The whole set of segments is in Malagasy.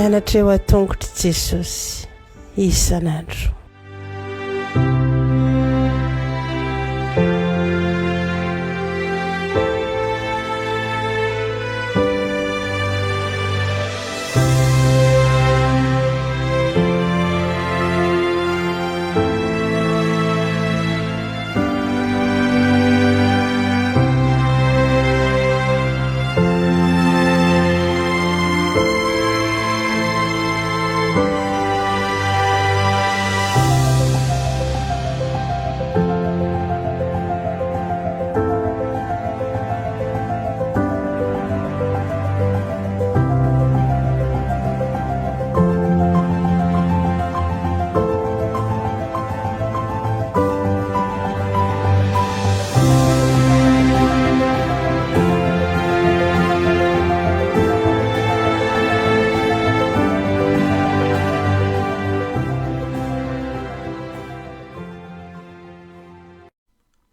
Mianatra eo an-tongotr'i Jesosy isan'andro.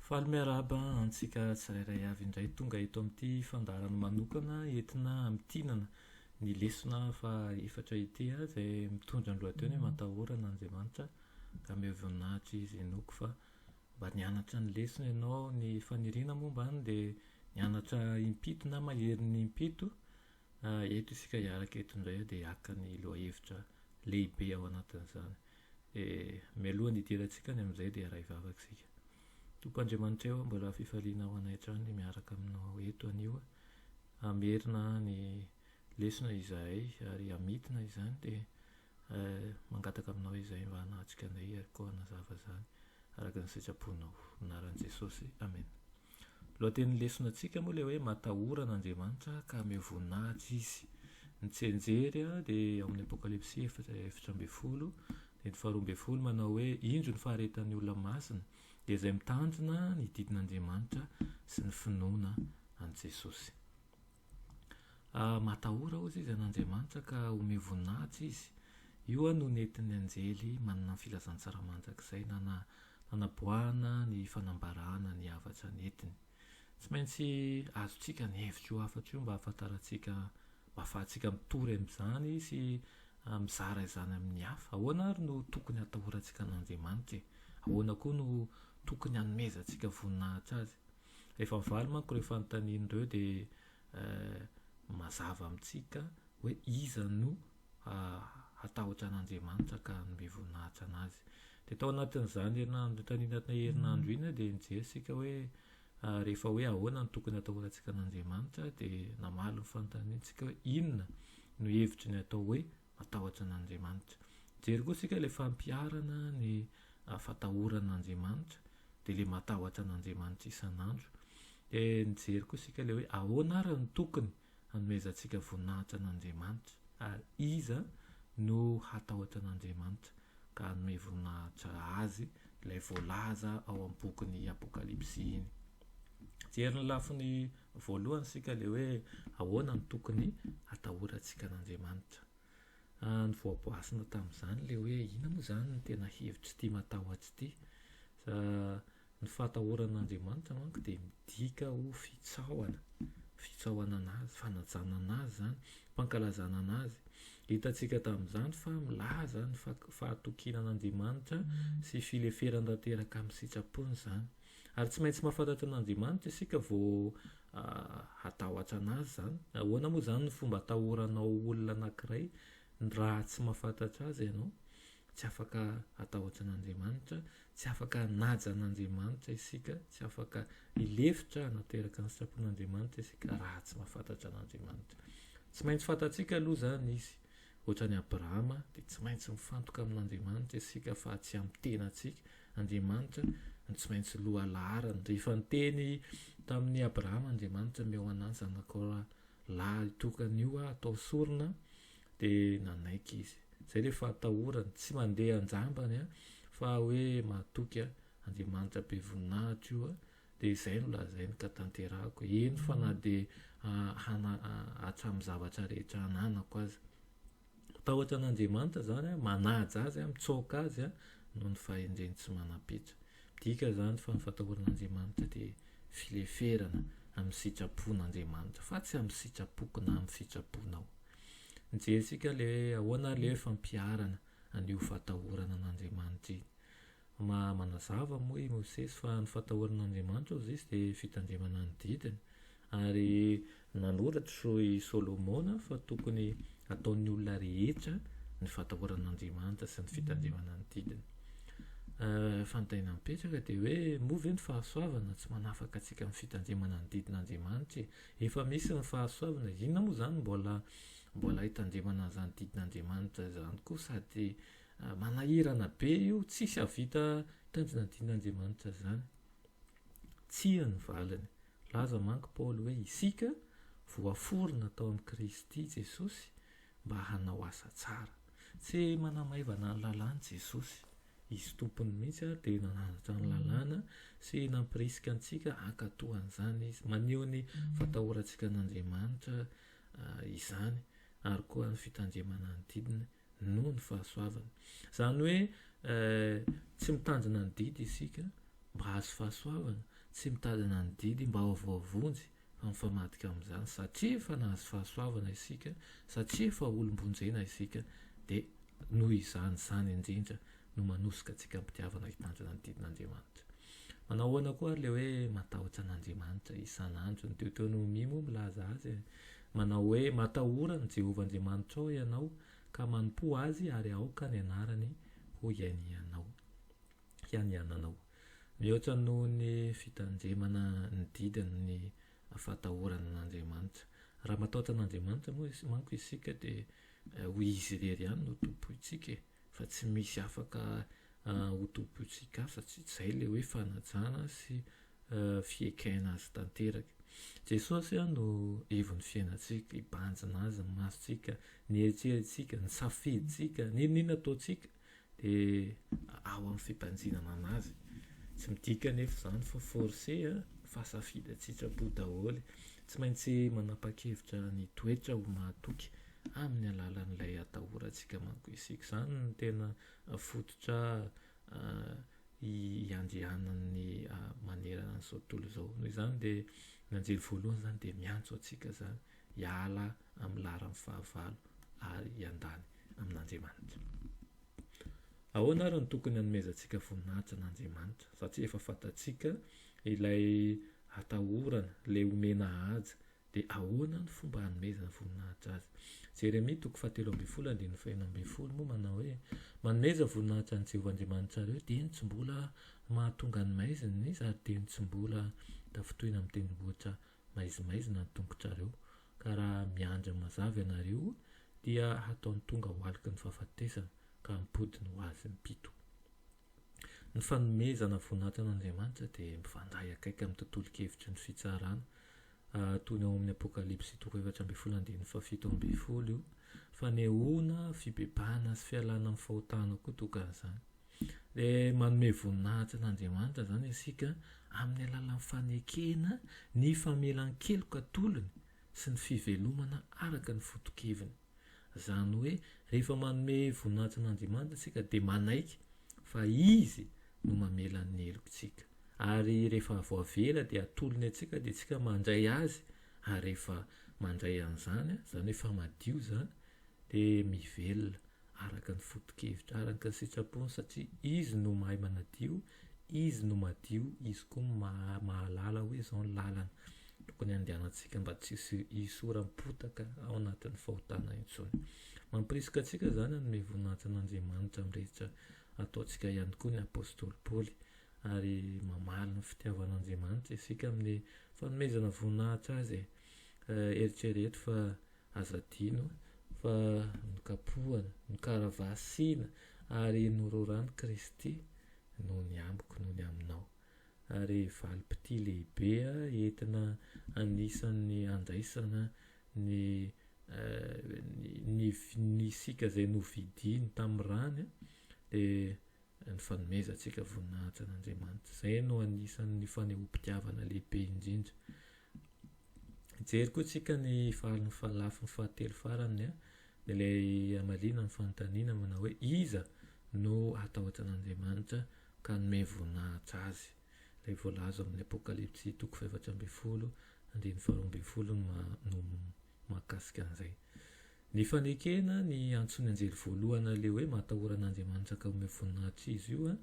Faly miarahaba antsika tsirairay avy indray tonga eto amin'ity fandaharana manokana entina hamintinana ny lesona faha efatra ity izay mitondra ny lohateny hoe Matahora an'Andriamanitra ka omeo voninahitra Izy. Inoako fa mba nianatra ny lesona ianao, ny faniriana moa mbany dia nianatra impito na maherin'ny impito, eto isika hiaraka eto indray dia haka ny lohahevitra lehibe ao anatin'izany. Dia mialoha ny hidirantsika any amin'izay dia hiara hivavaka isika. Tompo Andriamanitra ô, mbola fifaliana ho anay hatrany ny miaraka aminao eto anio, hamerina ny lesona izahay ary hamintina izany dia Mangataka aminao izahay mba hanatrika anay ary koa hanazava izany araka ny sitraponao. Anaran'i Jesosy. Amena. Lohatenin'ny lesona antsika moa ilay hoe matahora an'Andriamanitra ka ameo voninahitra izy. Ny tsianjery dia ao amin'ny Apokalypsy 14 dia ny faharoa ambin'ny folo manao hoe indro ny faharetan'ny olona masina dia izay mitandrina ny didin'Andriamanitra sy ny finoana an'i Jesosy. Matahora hozy izy an'Andriamanitra ka omeo voninahitra izy. Io no nentin'ny anjely manana ny filazantsara mandrakizay nanaboahana ny fanambarana ny hafatra nentiny. Tsy maintsy azontsika ny hevitr'io hafatra io mba hahafantarantsika, mba hahafahantsika mitory amin'izany sy mizara izany amin'ny hafa. Ahoana ary no tokony hatahorantsika an'Andriamanitra e? Ahoana koa no tokony hanomezantsika voninahitra azy? Rehefa mivaly manko ireo fanontaniana ireo dia mazava amintsika hoe iza no hatahotra an'Andriamanitra ka hanome voninahitra an'Azy. Dia tao anatin'izany herinandro tany herinandro iny dia nijery isika hoe rehefa hoe ahoana no tokony hatahorantsika an'Andriamanitra dia namaly ny fanontaniantsika hoe inona no hevitry ny atao hoe matahotra an'Andriamanitra. Nijery koa isika ilay fampiharana ny fatahorana an'Andriamanitra dia ilay matahotra an'Andriamanitra isan'andro. Dia nijery koa isika ilay hoe ahoana ary no tokony hanomezantsika voninahitra an'Andriamanitra ary iza no hatahotra an'Andriamanitra ka hanome voninahitra azy ilay voalaza ao amin'ny bokin'ny Apokalypsy iny. Jery ny lafiny voalohany isika ilay hoe ahoana no tokony hatahorantsika an'Andriamanitra. Nivoaboasina tamin'izany ilay hoe inona moa izany no tena hevitr'ity matahotra ity. Ny fahatahorana an'Andriamanitra manko dia midika ho fitsaohana, fitsaohana an'Azy, fanajana an'Azy izany, fankalazana an'Azy. Hitantsika tamin'izany fa milaza ny fahatokiana an'Andriamanitra sy fileferana tanteraka amin'ny sitrapony izany. Ary tsy maintsy mahafantatra an'Andriamanitra isika vao hatahotra an'Azy izany. Ahoana moa izany ny fomba atahoranao olona anankiray raha tsy mahafantatra azy ianao? Tsy afaka hatahotra an'Andriamanitra, tsy afaka hanaja an'Andriamanitra isika, tsy afaka hilefitra hanateraka ny sitrapon'Andriamanitra isika raha tsy mahafantatra an'Andriamanitra. Tsy maintsy fantatsika aloha izany Izy. Ohatran'i Abrahama dia tsy maintsy mifantoka amin'Andriamanitra isika fa tsy amin'ny tenantsika. Andriamanitra no tsy maintsy lohalaharana. Rehefa niteny tamin'i Abrahama Andriamanitra, omeo anà ny zanakao lahy tokana io aho atao sorona, dia nanaiky izy. Izay ilay fahatahorany, tsy mandeha an-jambany fa hoe mahatoky Andriamanitra be voninahitra io dia izay no lazainy ka tanterahako, eny fa na dia hana hatramin'ny zavatra rehetra ananako aza. Matahotra an'Andriamanitra izany, manaja Azy, mitsaoka Azy noho ny fahendreny tsy manam-petra. Midika izany fa ny fatahoran'Andriamanitra dia fileferana amin'ny sitrapon'Andriamanitra fa tsy amin'ny sitrapoko na amin'ny sitraponao. Nijery isika ilay hoe ahoana ary ilay hoe fampiharana an'io fahatahorana an'Andriamanitra iny. Manazava moa i Mosesy fa ny fahatahorana an'Andriamanitra hozy izy dia fitandremana ny didiny. Ary nanoratra i Solomona fa tokony hataon'ny olona rehetra ny fahatahorana an'Andriamanitra sy ny fitandremana ny didiny. Fanontaniana mipetraka dia hoe moa ve ny fahasoavana tsy manafaka antsika amin'ny fitandremana ny didin'Andriamanitra e? Efa misy ny fahasoavana, inona moa izany mbola mbola hitandremana an'izany didin'Andriamanitra izany koa sady manahirana be io, tsisy hahavita hitandrina ny didin'Andriamanitra izany. Tsia ny valiny. Milaza manko Paoly hoe isika voaforona tao amin'i Kristy Jesosy mba hanao asa tsara. Tsy manamaivana ny lalàna Jesosy. Izy tompony mihitsy ary dia nananatra ny lalàna sy nampirisika antsika hankatò an'izany izy. Maneho ny fatahorantsika an'Andriamanitra izany ary koa ny fitandremana ny didiny noho ny fahasoavany. Izany hoe tsy mitandrina ny didy isika mba hahazo fahasoavana, tsy mitandrina ny didy mba ho voavonjy fa mifamadika amin'izany satria efa nahazo fahasoavana isika, satria efa olom-bonjena isika dia noho izany izany indrindra no manosika antsika am-pitiavana hitandrina ny didin'Andriamanitra. Manao ahoana koa ary ilay hoe matahotra an'Andriamanitra isan'andro? Ny Deoteronomia moa milaza azy e. Manao hoe matahora an'i Jehovah Andriamanitrao ianao ka manompoa azy ary aoka ny anarany ho ianianao. Hianiananao. Mihoatra noho ny fitandremana ny didiny ny fahatahorana an'Andriamanitra. Raha matahotra an'Andriamanitra moa manko isika dia ho izy irery ihany no tompointsika e, fa tsy misy afaka ho tompointsika hafa, tsy izay ilay hoe fanajana sy fiekena azy tanteraka. Jesosy no ivon'ny fiainantsika, hibanjina azy ny masontsika, ny eritreritsika, ny safidintsika, n'inon'inona ataontsika dia ao amin'ny fibanjinana anazy. Tsy midika anefa izany fa forcé fa safidy an-tsitrapo daholo. Tsy maintsy manapa-kevitra ny toetra ho mahatoky amin'ny alalan'ilay atahorantsika manko isika. Izany no tena fototra iandrianan'ny manerana an'izao tontolo izao. Noho izany dia ny anjely voalohany izany dia miantso antsika izany hiala amin'ny laharan'ny fahavalo ary hiandany amin'Andriamanitra. Ahoana ary no tokony hanomezantsika voninahitra an'Andriamanitra? Satria efa fantatsika ilay atahorana, ilay omena haja, dia ahoana ny fomba hanomezana voninahitra azy? Jeremia toko fahatelo ambin'ny folo andininy fahenina ambin'ny folo moa manao hoe, Manomeza voninahitra an'i Jehovah Andriamanitrareo dieny tsy mbola mahatonga ny maizina izy ary dieny tsy mbola tafintohina amin'ny tendrombohitra maizimaizina ny tongotrareo, ka raha miandry ny mazava ianareo, dia hataony tonga ho aloky ny fahafatesana, ka hampodiny ho azy impito. Ny fanomezana voninahitra an'Andriamanitra dia mifandray akaiky amin'ny tontolon-kevitry ny fitsarana, toy ny ao amin'ny Apokalypsy toko 14 andininy fahafito ambin'ny folo io. Fanehoana fibebahana sy fialana amin'ny fahotana koa tokan'izany. Dia manome voninahitra an'Andriamanitra izany isika amin'ny alalan'ny fanekena ny famelan-keloka atolony sy ny fivelomana araka ny foto-keviny. Izany hoe rehefa manome voninahitra an'Andriamanitra isika dia manaiky fa Izy no mamela ny helokintsika. Ary rehefa voavela dia atolony antsika dia isika mandray azy ary rehefa mandray an'izany, izany hoe efa madio izany, dia mivelona araka ny foto-kevitra, araka ny sitrapony satria Izy no mahay manadio, Izy no madio, Izy koa mahalala hoe izao ny lalana tokony handehanantsika mba tsy hisoram-potaka ao anatin'ny fahotana intsony. Mampirisika antsika izany hanome voninahitra an'Andriamanitra amin'ny rehetra ataontsika ihany koa ny apostoly Paoly ary mamaly ny fitiavan'Andriamanitra isika amin'ny fanomezana voninahitra Azy e. Eritrereto fa Aza adino fa nokapohana, nokaravasina ary nororan'i Kristy noho ny amiko, noho ny aminao. Ary valim-pitia lehibe entina anisan'ny andraisana ny ny ny isika izay novidiny tamin'ny rany dia ny fanomezantsika voninahitra an'Andriamanitra. Izay no anisan'ny fanehoam-pitiavana lehibe indrindra. Hijery koa tsika ny fahalin'ny fahalafiny fahatelo farany dia ilay hamaliana ny fanontaniana manao hoe iza no hatahotra an'Andriamanitra ka hanome voninahitra azy. Ilay voalaza amin'ny Apokalypsy toko fahefatra ambin'ny folo andininy faharoa ambin'ny folo no mahakasika an'izay. Ny fanekena ny antson'ny anjely voalohany ilay hoe matahora an'Andriamanitra ka omeo voninahitra Izy io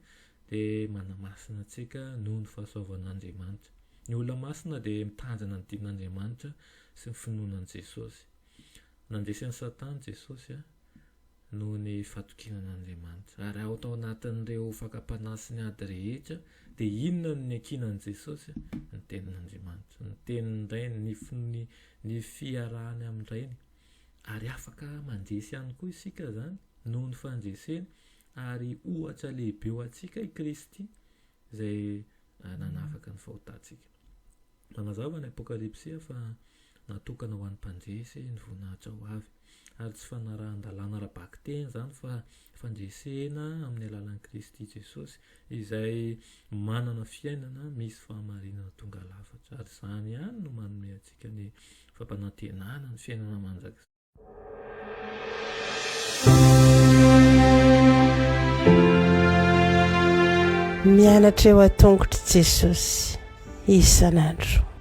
dia manamasina antsika noho ny fahasoavan'Andriamanitra. Ny olona masina dia mitandrina ny didin'Andriamanitra sy ny finoana an'i Jesosy. Nandresy an'i Satana Jesosy noho ny fatokiana an'Andriamanitra. Ary ao tao anatin'ireo fakam-panahy sy ny ady rehetra dia inona no niankinan'i Jesosy? Ny tenin'Andriamanitra, ny tenin'ny Rainy, ny finoany, ny fiarahany amin'ny Rainy. Ary afaka mandresy ihany koa isika izany noho ny fandreseny ary ohatra lehibe ho antsika i Kristy izay nanafaka ny fahotantsika. Manazava ny Apokalypsy fa natokana ho an'ny mpandresy ny voninahitra ho avy. Ary tsy fanarahan-dalàna ara-bakiteny izany fa fandresena amin'ny alalan'i Kristy Jesosy izay manana fiainana misy fahamarinana tonga lafatra. Ary izany ihany no manome antsika ny fampanantenana ny fiainana mandrakizay. Mianatra eo an-tongotr'i Jesosy isan'andro.